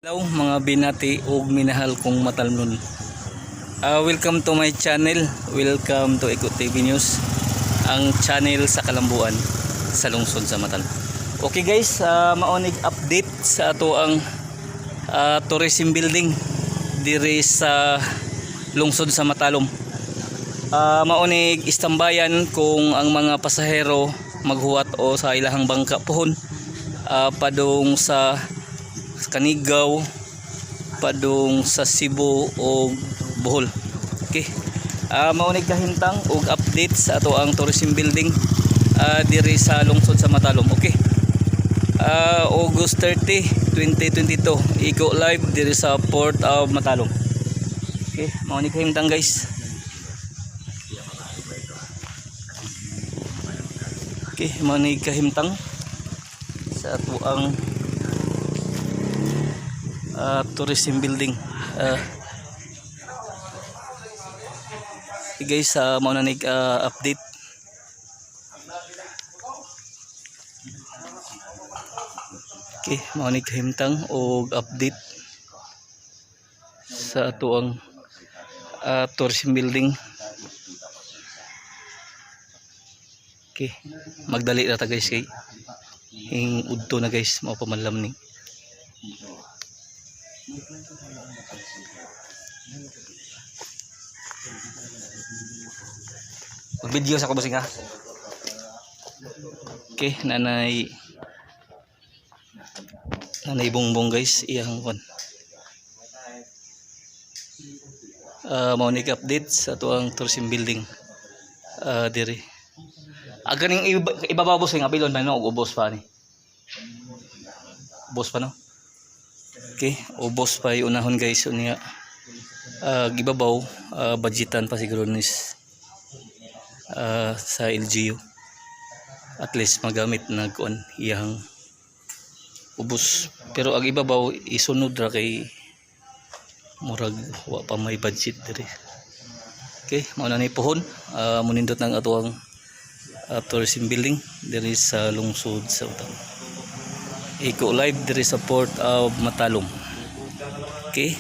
Hello, mga binati ug minahal kong matalnon. Welcome to my channel. Welcome to Eco TV News. Ang channel sa Kalambuan sa lungsod sa Matalom. Okay guys, maonig update sa ato ang tourism building diri sa lungsod sa Matalom. Maonig istambayan kung ang mga pasahero maghuwat o sa ilahang bangka pohon padung sa Kanigaw, padung sa Cebu o Bohol. Okay. Maunig kahimtang og update sa ato ang tourism building diri sa lungsod sa Matalom. Okay. August 30, 2022, Eco live diri sa Port of Matalom. Okay, maunig kahimtang, guys. Okay, maunig kahimtang sa ato ang tourism building. Okay guys, mao na nig update. Okay, mao ni kahimtang og update sa ato ang tourism building. Okay, magdali na ta, guys, kay hing udto na, guys, mao pa man lam ni. Mag-video sa ko, bossing, ha. Okay, nanay nanay bongbong, guys, iyang kon. Mao ni update sa ato ang tourism building diri. Ganing ibabaw, bossing, apilon ba no og ubos pa ni? Ubos pa no? Okay, ubos pa unahon, guys, unya gibabaw budgetan pa siguro nis sa LGU, at least magamit na kuan iyang ubos, pero ang ibabaw isunod ra kay murag wa pa may budget diri. Okay, mao na ni pohon, munindot ng ato ang tourism building diri sa lungsod sa Utang. Eco live diri sa Port of Matalom. Okay.